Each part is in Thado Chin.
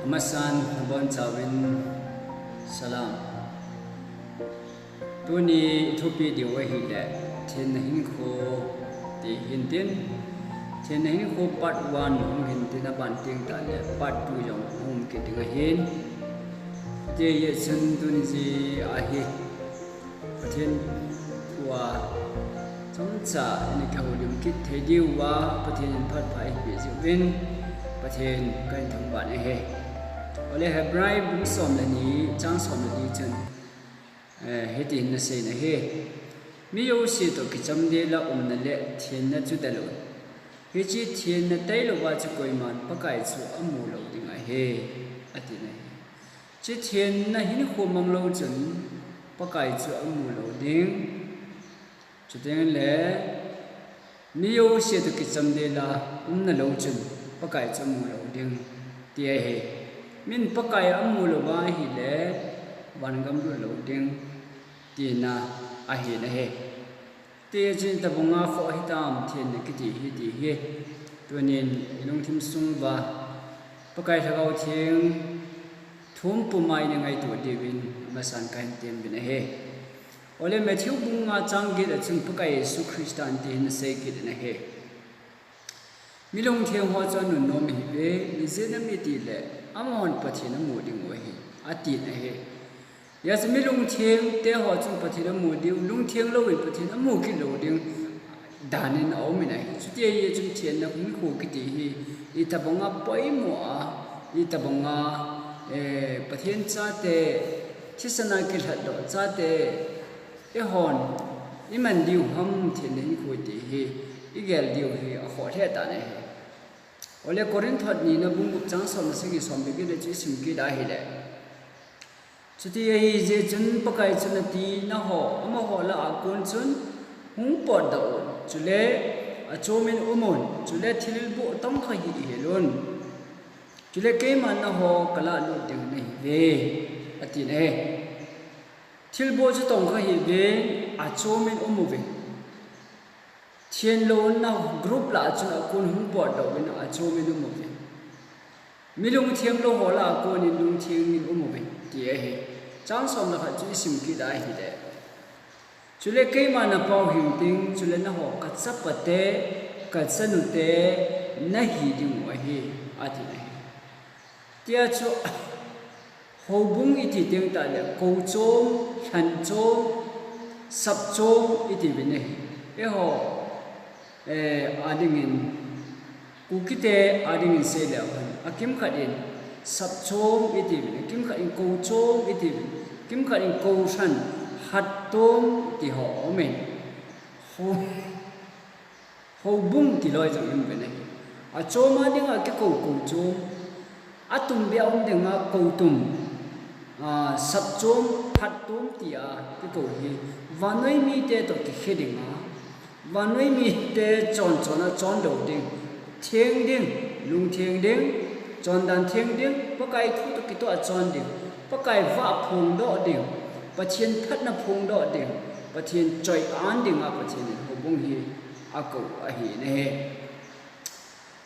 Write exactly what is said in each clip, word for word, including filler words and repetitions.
Amasan, nabonchauvin salam. Tuni i thupi diu ahile, thenna hinkho ti hintin, thenna hinkho part one hung hintin, aban teng tah le part two jong hung kit ding ahin. Ti ahi chun tuni jeh ahi, Pathen thu a chomcha i kihoulim kit thei diuva, Pathen in phat pha eipeh jeh uvin, Pathen kahin thangvah in ahi. Ole Hebrai bung som le ni, chang som le ni chun, eh, hitin ana sei in ahi. Mi jouse toh kicham dela umna le thenna chu del un. Hiche thenna tailouva chu koiman Pakai chu amu lou ding ahi, atin ahi. Hiche thenna hinkho mang lou chun Pakai chu amu lou ding. Chuteng le mi jouse toh kicham dela umna lou chun Pakai chu amu lou ding, ti ahi. Min Pakai amu louva ahile vangam lut lou ding, tina ahin ahi. Ti chun tabanga khoh hitam thenna kiti hi ti hi. Tunin i lungthim sung uva Pakai Lhagao Theng thu puma i ngaito diuvin amasan kahin temuvin ahi. Ole Matthew bung nga chang get a chun Pakai Jesu Christa in hitin asei kit in ahi. Mi lungtheng ho chu anunnom ahiuve, ijeh inem itile, amahon Pathen amu diu ahi, atin ahi. Hijeh chun mi lungtheng te ho chun Pathen amu diu, lungtheng louvin Pathen amu kit lou ding dan in aum in ahi. Chuti ahi chun thenna hinkho kiti hi, itobanga poimo a, itobanga, eh, Pathen chate, thisan a kilhatdoh chate, eihon iman diu ham thenna hinkho ti hi, igel diu hi akhoh lheh tan ahi. Ole Corinth nina bung gup chang som le sagi, som le get le chu isim kit ahile. Chuti ahi jeh chun Pakai chun ati, naho, amaho lah a kon chun hung potdoh un. Chule achomin umun, chule thilboh tongkha hi ihil un. Chule keiman naho kalah lut ding nahiuve, atin ahi. Thilboh chu tongkha hih uvin, achomin um uvin. Thenlouna group lah a chun akon hung potdoh uvin, achomin um uvin. Mi lungtheng lou ho lah a konin lungtheng in um uvin, ti ahi. Chang som le khat chu isim kit ahile. Chule keima napao hing ting, chule naho kachapa te, kachanu te, nahi diu ahi, ati ahi. Tia chu, houbung iti teng tah le, kou chom, lhan chom, sap chom iti uvin ahi. Eiho, eh, adingin, Kukite adingin sei le hen, akimkhat in, sap chom iti uvin, akimkhat in kou chom iti uvin, kimkhat in kou lhan, hat chom ti ho aumin. Ho, Houbung ti loi jong um uvin ahi. Achom a dinga kikou kou chom. Atum beh a um dinga kou tum. A, sap chom, hat chom tia kikou hi. Vannoi mite toh kikhe dinga. Vannoi mite chon chon a chon lou ding. Theng ding, lungtheng ding, chondan theng ding, Pakai thu toh kitoh a chon ding. Pakai vah phongdoh ding. Pathen phatna phongdoh ding. Pathen choi-at dinga Pathen in houbung hi akou ahi in ahi.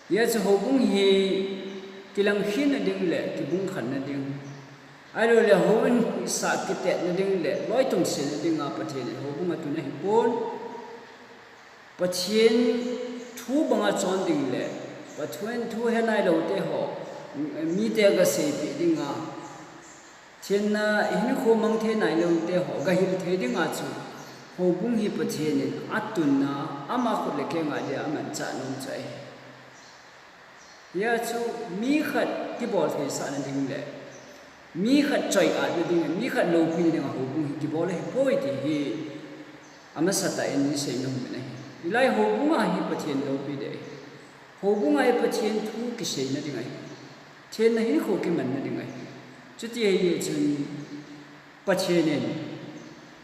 Hijeh chun houbung hi kilangkhin na ding le kibungkhan na ding, ahilouleh houin sah kitet na ding le loitum se na dinga Pathen in houbung atun ahipon. Pathen thu banga chon ding le Pathen thu he nailou te ho, mite gaseipeh dinga, thenna hinkho mang thei nailou te ho gahil thei dinga chu houbung hi Pathen in atunna, ama khut le keng a dia amanchah nom chu ahi. Hijeh chun mi khat kibol theisah na ding le mi khat choi-at na ding, mi khat loupi na dinga houbung hi kibol ahipoi ti hi amasatah in isei nom uvin ahi. Hilai houbung a hi Pathen loupi ding ahi. Houbung a hi Pathen thu kisei na ding ahi. Thenna hinkho kiman na ding ahi. Chuti ahijeh chun Pathen in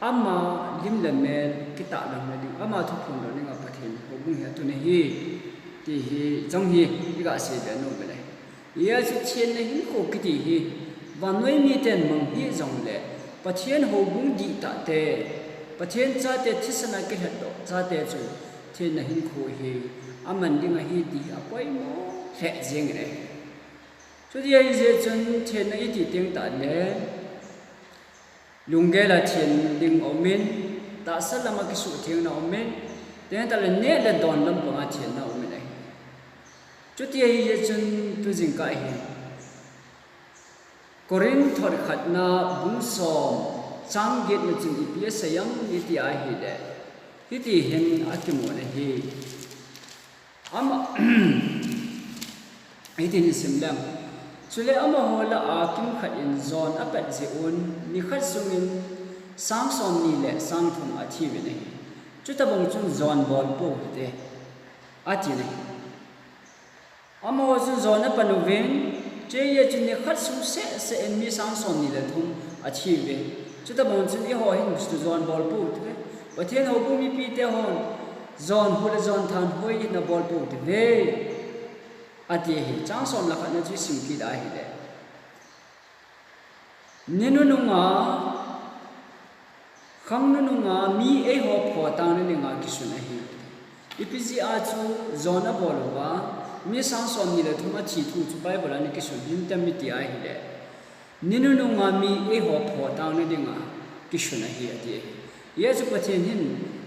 ama lim le mel kitahlang na ding, ama thuphon doh dinga Pathen houbung hi atun ahi, ti hi jong hi iga seibe nom uvin ahi. Hijeh chun thenna hinkho kiti hi vannoi miten mang hih jongle Pathen houbung dihtah te, Pathen chate thisan a kilhatdoh chate chun thenna hinkho hi aman ding ahi ti hi apoimo lheh jeng in ahi. Chuti ahijeh chun thenna iti teng tah le, lunggel a then ding aumin, tahsa lama kisuhthengna aumin, teng tah le neh le don lampanga thenna aumin ahi. Chuti ahijeh chun tujingkah hi Corinth thot khatna bung som chang getna chun ipi asei em iti ahile, hiti hin akimun ahi. Ama, hitin isim leng. Chule amaho lah a kimkhat in jon apat jeh un, nikhat sungin sang somni le sang thum athiuvin ahi. Chutobang chun jon bol pou hite, atin ahi. Amaho chun jon apan uvin, chuin nikhat sung seh seh in mi sang somni le thum athiuve. Chutobang chun eiho hin jon bol pou hite. Pathen houbung mipite hon jon hu le jon thanhoi nabol pou hite, ati ahi. Chang som le khatna chu isim kit ahile, ni nununga, khang nununga mi eiho phoh tangna dinga kisun ahi. Ipi jeh a chu jon abol uva, mi sang somni le thum athi thu chu Bible a ana kisun him tem iti ahile, ni nununga mi eiho phoh tangna dinga kisun ahi, ati ahi. Hijeh chun Pathen hin,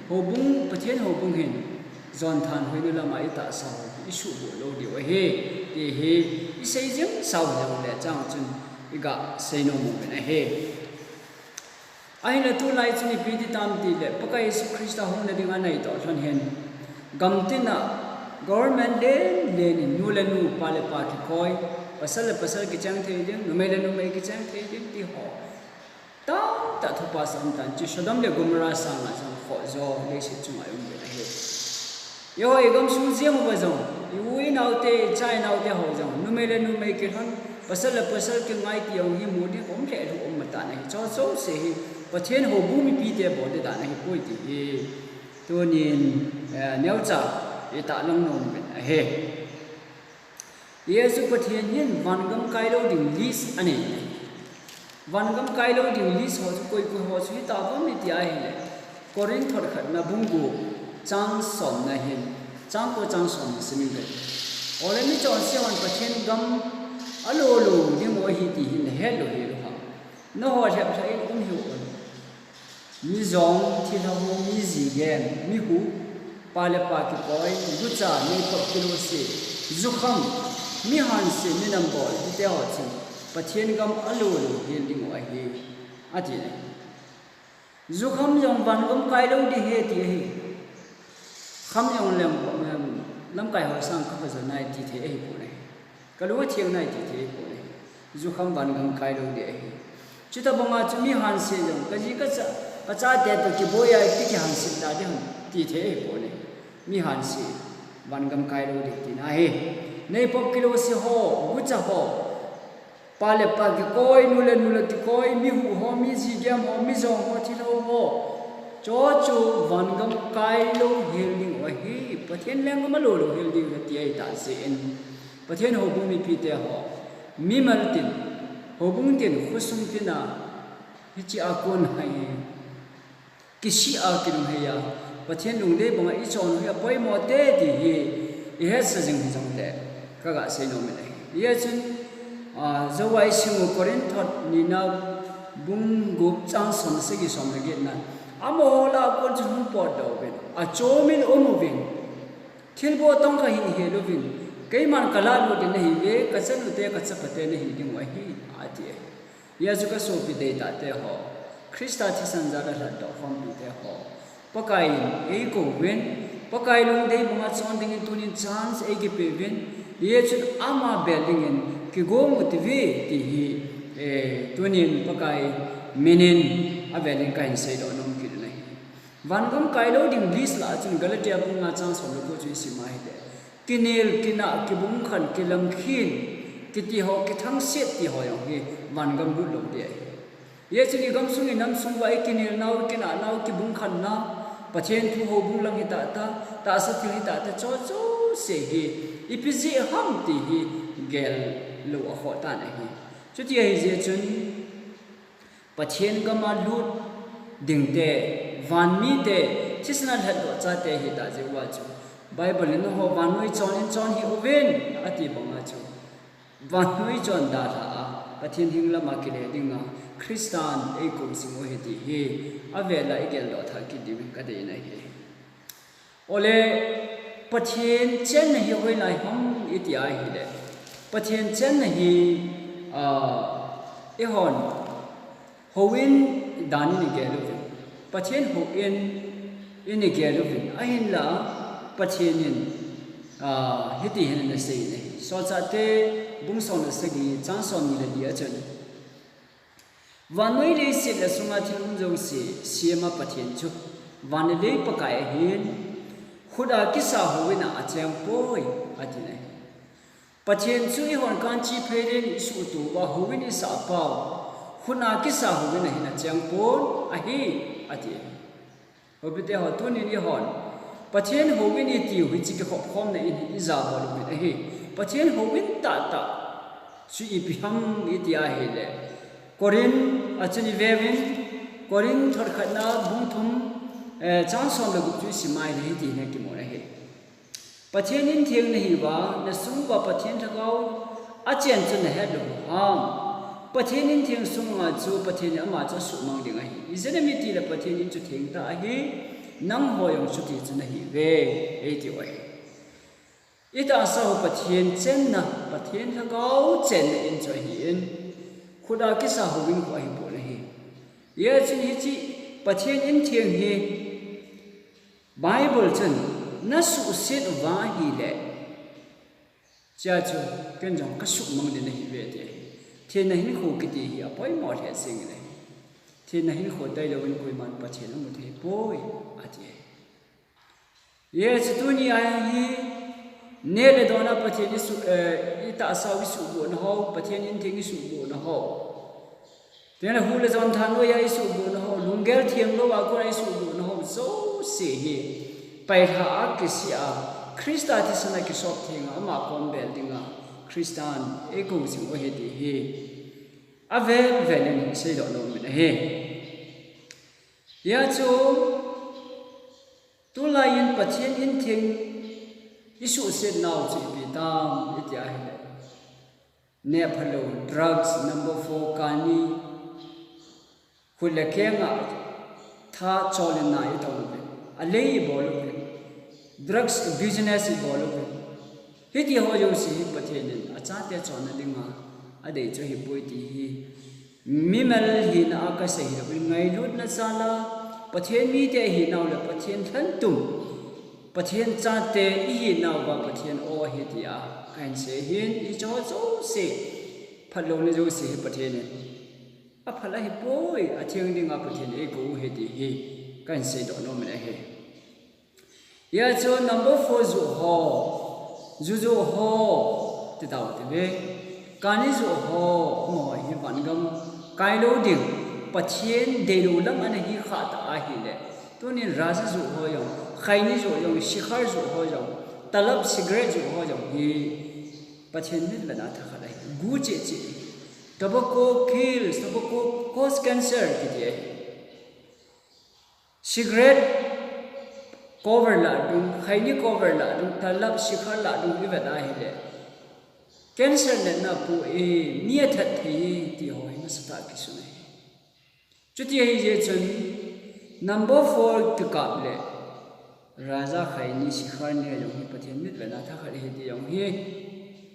houbung, Pathen houbung hin jon thanhoina lama itahsa ho isuhboh lou diu ahi, ti hi isei jing sau jongle chang chun iga sei nom uvin ahi. Ahinla tulai chun ipi ti tam tile, Pakai Jesu Christa hungna dinga nai toh lhon hin, gamtina government len len in nu le nu, pa le pa kikoi, pasal le pasal kicheng thei ding, numei le numei kicheng thei ding ti ho tamtah thupha sa um tan, chu Sodom le Gomorrah sanga jong khoh jo leiset chunga um uvin ahi. Eiho igamsung jeng uva jong, i u i naote, i cha i naote ho jong, numei le numei kilhon, pasal le pasal kingai ti jong hi mu ding um lheh lhuh um matan ahi. Chuche jouse hi Pathen houbung mipite bol ding dan ahipoi ti hi tunin, eh, neocha itahlang nom uvin ahi. Jesu Pathen hin vangam kai lou ding list anei. Vangam kai lou ding list ho chu koi koi ho chu hita ham iti ahile, Corinth thot khatna bung gup chang somna hin, chang ko chang somna simin ve. Ole michonse hon Pathen gam alo lou ding u ahi ti hin nahet lou hel u ham? Nangho lhep lhep in um hih un. Mijong, thilha ho, mi jigem, mi hu, pa le pa kikoi, gucha, neipop kilose, jukham, mi hanse, mi nambol, hite ho chun Pathen gam alo lou hel ding u ahi, ati le. Jukham jong vangam kai lou ding ahi ti ahi. Kham jong lem, em, lamkai ho sang kapha jo nai ti thei ahipoi. Kalung atheng nai ti thei ahipoi. Jukham vangam kai lou ding ahi. Chutobanga chu mi hanse jong, kaji kacha, kachate toh kiboi a iti kihanse ta ding ham ti thei ahipoi. Mi hanse, vangam kai lou ding tina ahi. Neipop kilose ho, gucha ho, pa le pa kikoi, nu le nu le kikoi, mi hu ho, mi jigem ho, mijong ho, thilha ho, chuche chu vangam kai lou hel ding u ahi, Pathen lenggam alo lou hel ding u ahi ti ahi tah jeh in. Pathen houbung mipite ho, mimal tin, houbung tin, khosung tin a, hiche a kon hi kisih a kilunghei a, Pathen lungdei banga ichon u hi apoimo te ti hi ihetsa jing hijongle, kaga sei nom in ahi. Hijeh chun, a, jouva isim u Corinth thot nina bung gup chang som le sagi, som le get na, amaho lah a kon chun hung potdoh uvin, achom in um uvin, thilbol tong khat hi hel uvin, keiman kalah lut ding nahiuve, kachanu te, kachapa te nahi ding u ahi, ati ahi. Hijeh chun kasopi deitah te ho, Christa thisan jal a lhatdoh khompi te ho, Pakai in eikou uvin, Pakai lungdei banga chon dingin tunin chance eikipe uvin, hijeh chun ama bel dingin kigong u hite ti hi, eh, tunin Pakai minin avel in kahin seidoh nom kit u ahi. Vangam kai lou ding list lah a chun Galatia bung nga chang som le ko chu isim a ahile, kinel, kinah, kibungkhan, kilamkhin, kiti ho, kithangset ti ho jong hi vangam lut lou ding ahi. Hijeh chun igamsung inamsung uva ikinel nau, ikinah nau, kibungkhan nau, Pathen thu houbung lang hitah tah, tahsa thil hitah tah, chuche jouse hi ipi jeh ham ti hi gel lou akhoh tan ahi. Chuti ahijeh chun, Pathen gam a lut ding te, vanmi te, thisan a lhatdoh chate hitah jeh uva chu, Bible in nangho vannoi chon in chon hih uvin, ati banga chu, vannoi chon dalha a, Pathen hing lama kile dinga Christan eikou jing u ahi ti hi, avel a igeldoh thah kit diuvin kadei ahi. Ole, Pathen chenna hi hoilai ham iti ahile, Pathen chenna hi, ah, eihon houin dan in igel uvin, Pathen houin in igel uvin, ahinla Pathen in, ah, hiti hin anasei in ahi. Solchahte bung som le sagi chang somni le li a chun, vannoi leiset le sunga thil um jouse sema Pathen chu van le lei Pakai ahin, khut a kisa houin a acheng poi, ati ahi. Pathen chu eihon kanchi phei ding isuhto uva houin isah pau, khut a kisa houin a hin acheng pon ahi, ati. Houbung te ho, tunin eihon Pathen houin itiu hiche kikhop khomna in hi ija bol uvin ahi. Pathen houin tahtah chu ipi ham iti ahile, Corinth a chun iveuvin, Corinth thot khatna bung thum, eh, chang som le gup chu isim a ahile hiti hin akimun ahi. Pathen in theng nahiuva, nasung uva Pathen lhagao achen chu nahet lou ham? Pathen in theng sunga chu Pathen in ama chu asuhmang ding ahi. Ijeh inem itile Pathen in chu theng tah ahi, nangho jong chuti chu nahiuve, eitiu ahi. Itahsa u Pathen chenna, Pathen lhagao chenna in chu ahin, khut a kisa houin khu ahipon ahi. Hijeh chun hiche Pathen in theng hi Bible chun nasuhset uva ahile, chea chu ken jong kasuhmang ding nahiuve ati ahi. Thenna hinkho kiti hi apoimo lheh jeng in ahi. Thenna hinkho tailouvin koiman Pathen amu thei poi, ati ahi. Hijeh chun tuni a hi neh le don a Pathen isuh, eh, itahsa u isuhbohna ho, Pathen in theng isuhbohna ho, tena hu le jon thanoi a isuhbohna ho, lunggel theng lou a kona isuhbohna ho jouse hi pailha a kisih a, Christa thisan a kisop thenga ama kom bel dinga Christan eikou jing u ahi ti hi avel vel in iseidoh nom in ahi. Hijeh chun tulai in Pathen in theng isuhset nau chu ipi tam iti ahile, neh phalou, drugs, number four, kani, khut le keng a tha cholna itong uvin, alei ibol uvin, drugs business ibol uvin, hiti ho jouse hi Pathen in achate chonna dinga adei chu ahipoi ti hi mimal hina a kasei hilou in, ngailutna jal a Pathen mite ihinau le Pathen lhantum, Pathen chate ihinauva Pathen o ahi tia kahin sei ahin, hiche ho jouse, phatlouna jouse hi Pathen in aphal ahipoi, atheng dinga Pathen in eikou u ahi ti hi kahin seidoh nom in ahi. Hijeh chun number four joh ho, ju joh ho, ti tau hite ve. Kani joh ho, amaho hi vangam kai lou ding, Pathen deilou lam ana hi khah tah ahile, tunin raja joh ho jong, khaini joh jong, shikhar joh ho jong, talab, cigarette joh ho jong hi Pathen mitvetna thakhat ahi. Gu cheh cheh. Tobacco kills, tobacco cause cancer kiti ahi. Cigarette cover lah dung, khaini cover lah dung, talab, shikhar lah dung ivet ahile, cancer natna apoh e, mi athat thei e, ti ho hi nasatah a kisun ahi. Chuti ahijeh chun number four kikap le raja, khaini, shikhar ni jong hi Pathen mitvetna thakhat ahi ti jong hi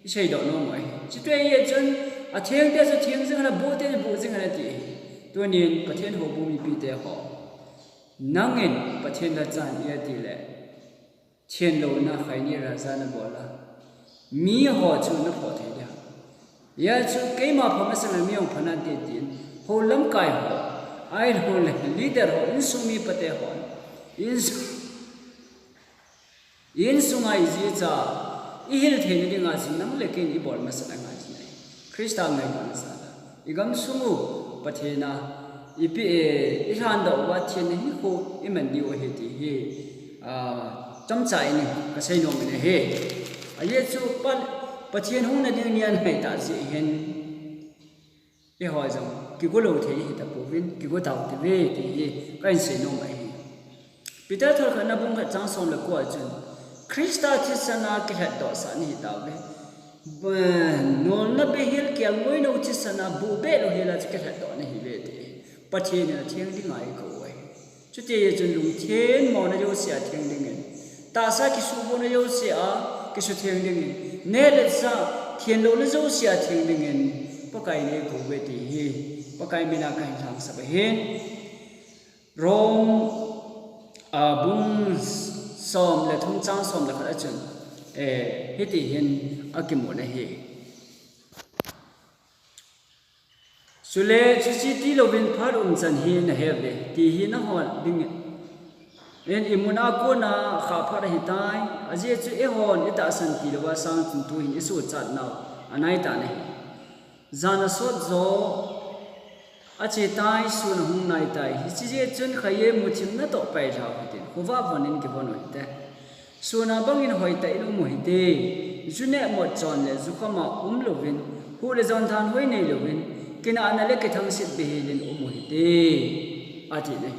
iseidoh nom u ahi. Chuti ahijeh chun athengte chu theng jing hen, abohte chu boh jing hen ati ahi. Tunin Pathen houbung mipite ho, nangin Pathen lhacha in i-at le, thenlouna khaini raja nabol a, miho chu naphoh thei dia? Hijeh chun keima pha masang le mi jong pha nante tin, hou lamkai ho, ahilou le leader ho, insung mi pate ho, insung, insunga ijeh cha ihil theina dinga chu nang le ken ibol masat angai jin ahi. Christa ngailutna jal a, igamsung u Pathen a ipi, eh, ilhandoh uva thenna hinkho iman diu ahi ti hi, ah, chomcha in kasei nom in ahi. Ajeh chu Pa, Pathen hung nading ni angaitah jeh hin, eiho jong kigo lou thei ihitapouvin, kigo tau hite ve ti hi kahin sei nom ahi. Peter thot khatna bung khat chang som le ko a chun, Christa thisan a kilhatdohsah nahitauve. Nolna behel kelngoi nou chisana buhbeh lou hela chu kilhatdoh nahiuve ti. Pathen in atheng dinga eikou uve. Chuti jeh chun lungtheng mona jousea theng dingin, tahsa kisuhbona jousea kisutheng dingin, neh le chah thenlouna jousea theng dingin Pakai in eikou uve ti hi Pakai mina kahin lhangsap ahin. Rom, a, bung som le thum chang som le khat a chun, eh, hiti hin akimun ahi. Chule chuche tilouvin phat umchan hi naheuve ti hi nahol dingin, imuna kona khah phat ahitai, ajeh chu eihon itahsan tilouva sang chun tuhin isuhchatnau anaitan ahi. Jan asot jo achetai, sun ahung naitai. Hiche jeh chun khatvei muthim natoh pailhau hitin, khovah vonin kivon u hite. Suna bangin hoitah in um u hite. Ju neh mot chon le jukhama umlouvin, huh le jonthanhoi neilouvin, kinahna le kithangsit behelin um u hite, ati ahi.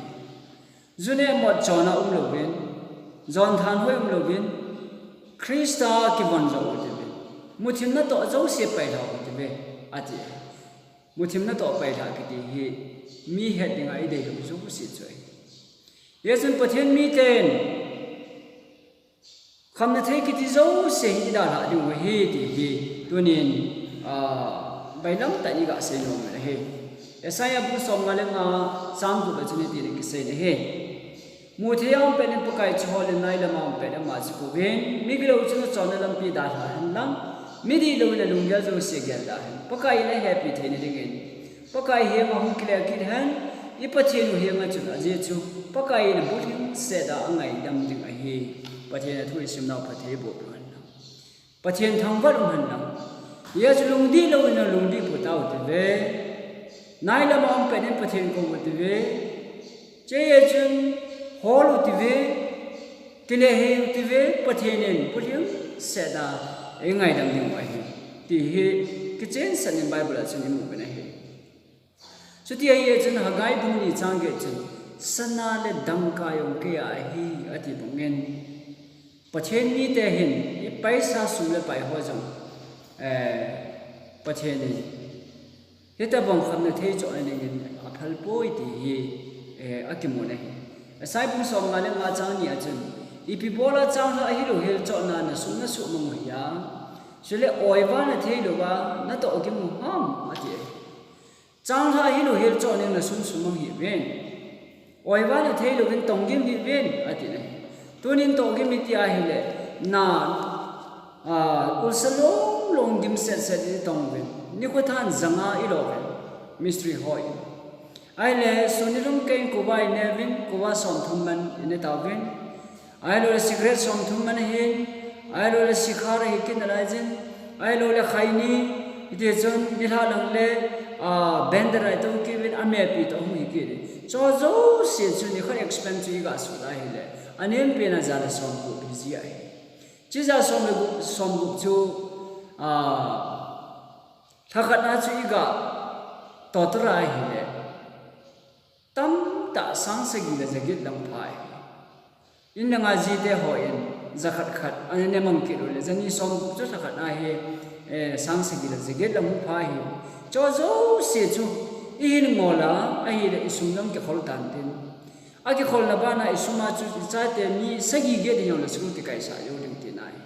Ju neh mot chona umlouvin, jonthanhoi umlouvin, Christa kivon jou u hite. Muthim natoh jouse pailhau hite, ati. Muthim natoh pailhah kiti hi mi het dinga ideilou jouse chu ahi. Hijeh chun Pathen miten khamna thei kiti jouse hi idalhah diu ahi ti hi tunin, ah, bailamtah in iga seinom u ahi. Isaiah bung somnga le nga chang gup a chun hitin akisei ahi. Muthei a um pet in Pakai chu hol in, nai lama um pet in ama chu kouvin, migilou chun achonna lampi dalha hen lang, midih louvin alunggel jouse gelda hen. Pakai in ahepi theina dingin Pakai henga hung kile kit hen, i Pathen u henga chun, ajeh chu Pakai in bulhingset a angaidam ding ahi. Pathen a thu isimnau phatthei boh hen lang. Pathen thangvah um hen lang. Hijeh chun lungdih louvin lungdih put tau hite. Nai lama um pet in Pathen kou u hite. Chuti jeh chun hol u hite. Kile hei u hite. Pathen in bulhingset a eingaidam diu ahi ti hi kichensah in Bible a chun imu u ahi. Chuti ahi jeh chun Haggai bung ni chang get chun, sana le dangka jong keiya ahi, ati bangin, Pathen mite hin, i paisa sum le pai ho jong, eh, Pathen in hitobang khamna thei chohna dingin aphal poi ti hi, eh, akimun ahi. Isaiah bung somnga le nga chang ni a chun, ipi bola changlhah hilou hel chohna nasum nasuhmang u hia? Chule oiva nathei louva natoh gim u ham, ati ahi. Changlhah hilou hel chohna nasum sumang hih uvin. Oiva nathei louvin tonggim hih uvin, ati ahi. Tunin tonggim iti ahile, na, ah, ulsa long long gim set set in itong uvin. Nikho than janga ilo uvin. Mistri hon. Ahile, sun nilhum keiyin kova ine uvin, kova somthum man ine tauvin. Ahilou le cigarette somthum man ahin, ahilou le sikhar ahi kit nalai jin, ahilou le khaini, hiti chun nilhah lang le, ah, bender a itoh kit uvin, amepi toh hung hi kit in. Chu jouse chu nikhat expense chu iga suh ahile, anempen a ja le somgup hiji ahi. Chu ja som le gup, somgup chu, ah, lhakhat na chu iga total ahile, tamtah sang sagi le jaget lang pha ahi. In langa jite hon jakhat khat ana nemang kit u le, jani somgup chu lhakhat na hi, eh, sang sagi le jaget lang pha ahi. Chu jouse chu ihin ngol a, ahile isum jong kikhol tan tin. Akikholna bana isum a chu ichate mi sagi get ding jong le school kikaisah jou ding tina ahi.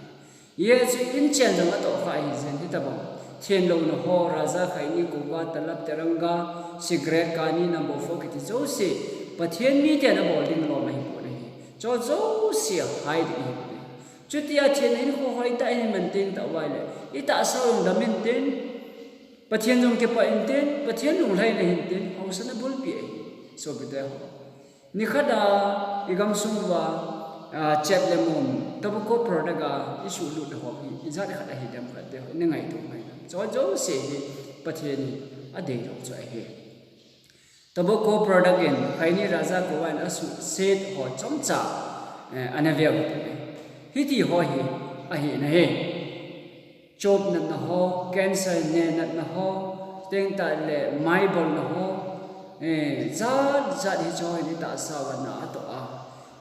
Hijeh chun inchen jong atohkha ahi jeh in hitobang thenlouna ho, raja khaini, kova, talab, teranga, cigarette, kani, number four kiti jouse, Pathen miten abol ding lom ahipon ahi. Chu jouse ahai ding ahipon ahi. Chutia thenna hinkho hoitah in iman teng tah uva ahile, itahsa u jong dam intin, Pathen jong kipah intin, Pathen lunglhaina hintin, haosatna bulpi ahi. Sopite ho. Nikhat a, igamsung uva, ah, chep le mum, tobacco product a, isuhlut ho hi, ijat khat ahi dem khat te ho, nei ngaito ngai. Chu jouse hi, Pathen in adeilou chu ahi. Tobacco product in, khaini, raja, kova in asuhset ho chomcha, eh, ana veu te. Hiti ho hi, ahina ahi. Chop natna ho, cancer ne natna ho, teng tah le mai bolna ho, eh, jat jat hiche ho hi itahsa uva na atoh a.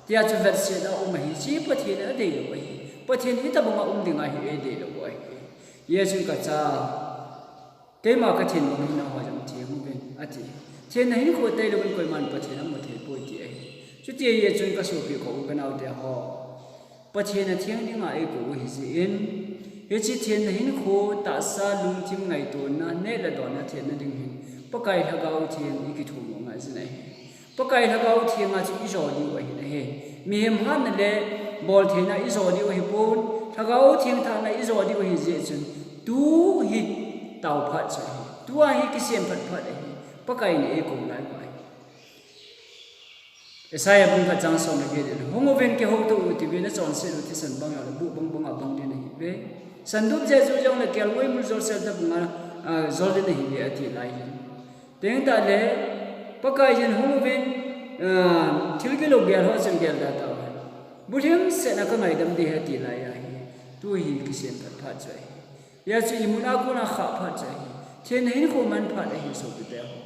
Tia chu vetset a um ahi, hiche Pathen in adeilou ahi. Pathen hitobang a um ding ahi, adeilou ahi. Hijeh chun kacha, keima kathen bang hin nangho jong theng uvin, ati. Thenna hinkho tailouvin koiman Pathen amu thei poi ti ahi. Chuti ahijeh chun kasopi ka-u kanaote ho, Pathen a theng dinga eikou u ahijeh in, hiche thenna hinkho tahsa lungthim ngaitona, neh le don a thenna ding hin Pakai Lhagao Theng ikithum u ngai jin ahi. Pakai Lhagao Theng a chu ijo diu ahin ahi. Mihem hatna le boltheina ijo diu ahipon, Lhagao Theng thahna ijo diu ahijeh chun, tu hi tao phat chu ahi. Tua hi kisem phat phat ahi. Pakai in eikou lai u ahi. Isaiah bung khat chang som le get in, hung uvin kihouto u, tiuvin, nachonset u thisan bang jongle buh bang banga bang ding nahiuve. Sandup jeju jongle kelngoi mul jolsel tobanga, ah, jol ding nahiuve, ati lai hin. Teng tah le, Pakai in hung uvin, ah, thil gilou gel ho chun gelda tauhen. Bulhingset a kangaidam ding ahi ati lai ahi. Tu hi kisem phat phat chu ahi. Hijeh chun imun a kona khah phat chu ahi. Thenna hinkho man phat ahi sopite ho.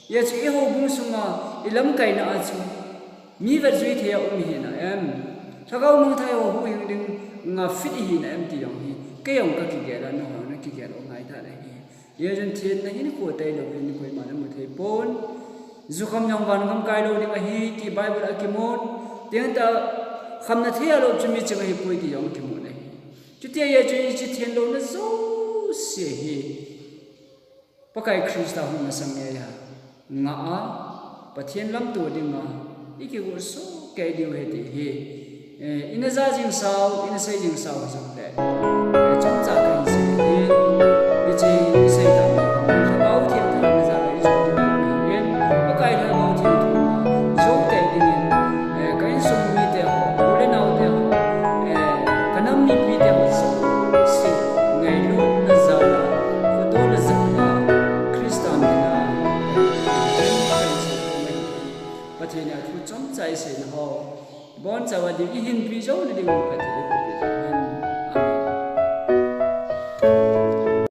Hijeh chun ihoubung sunga, ilamkaina a chu mi vetjui thei a um hina em? Lhagao mangthah ho huhhing dinga fit ihina em ti jong hi kei jong kakigel a, nangho jong nakigel u ngai tan ahi. Hijeh chun thenna hinkho tailouvin koiman amu thei pon. Jukham jong vangam kailou ding ahi ti Bible a kimun. Teng tah khamna thei a lou chu miching ahipoi ti jong kimun ahi. Chuti ahijeh chun hiche thenlouna jouse hi Pakai Christa hung masang ngeiya ngah a, Pathen lamto dinga ikigot soh kei diu ahi ti hi, eh, ina ja jing sao, ina sei jing sao hijongle, eh, chomcha kahin sei ahi. Hiche isei tah, Lhagao Theng thahna jal a ijo diu ahin, Pakai Lhagao Theng thuma jou tei dingin, eh, ka insung mite ho, u le naote ho, eh, ka nam mipite ho jouse ngailutna jal a, khoto le jat a, Christa min a, eh, Pathen a thu chomcha iseina ho, bonchauva ding ihinpi jouna diu Pathen in